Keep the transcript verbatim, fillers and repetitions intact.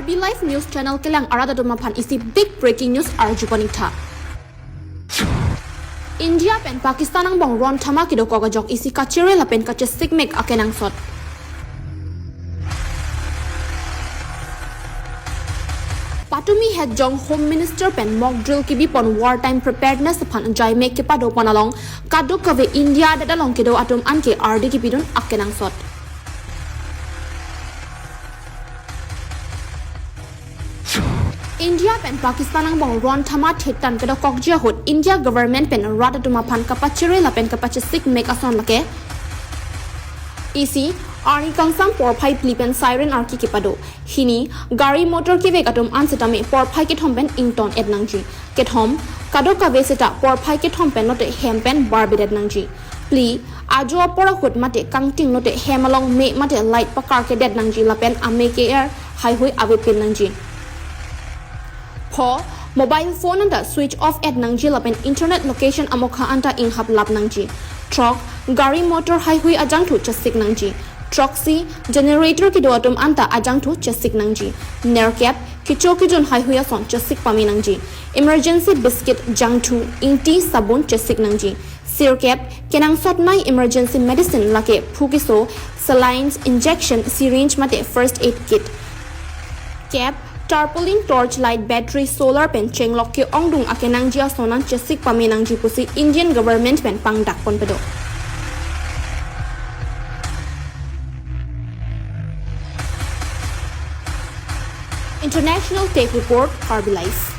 Karbi Live News Channel kelang arat atum aphan isi big breaking news arju pon ik tha. India pen Pakistan angbong ron thama kedokok ajok isi kachere lapen kachesik mek akenangsot. Patumi het jong Home Minister pen mock drill kebi pon war time preparedness aphan jai mek kepado pon along kadokave India adet along kedo atum anke ardi kepidun akenangsot. India pen Pakistan angbong ron thama thetan kedokokji ahut India government pen rat atum aphan kapachere lapen kapachesik mek ason lake isi, arni kangsam porphai phli pen siren arki kepado. Hini, gari motor kevek atum an setame porphai kethom pen ington et nangji. Kethom, kadokave seta porphai kethom pen lote hem pen barbedet nangji. Phli, ajo apor ahut mate kangting lote hem along me mate light pakar kedet nangji lapen ame ke-er haihui avepin nangji. Pho, mobile phone anta switch off et nangji lapen internet location amokha anta inghap lap nangji. Throk, gari motor haihui ajangthu chesik nangji. Throksi, generator kedo atum anta ajangthu chesik nangji. Nerkep, kecho kejun haihui ason chesik pame nangji. Emergency biscuit, jangthu, ingti, sabun chesik nangji. Sirkep, kenangsot nei emergency medicine lake phu keso, salines, injection, syringe mate first aid kit. Kep, tarpaulin, torch light, battery, solar pen chenglok ke-ongdung akenangji ason an chesik pame nangji pusi Indian government pen pangdak pon pedo. International Tech Report, Karbi Live.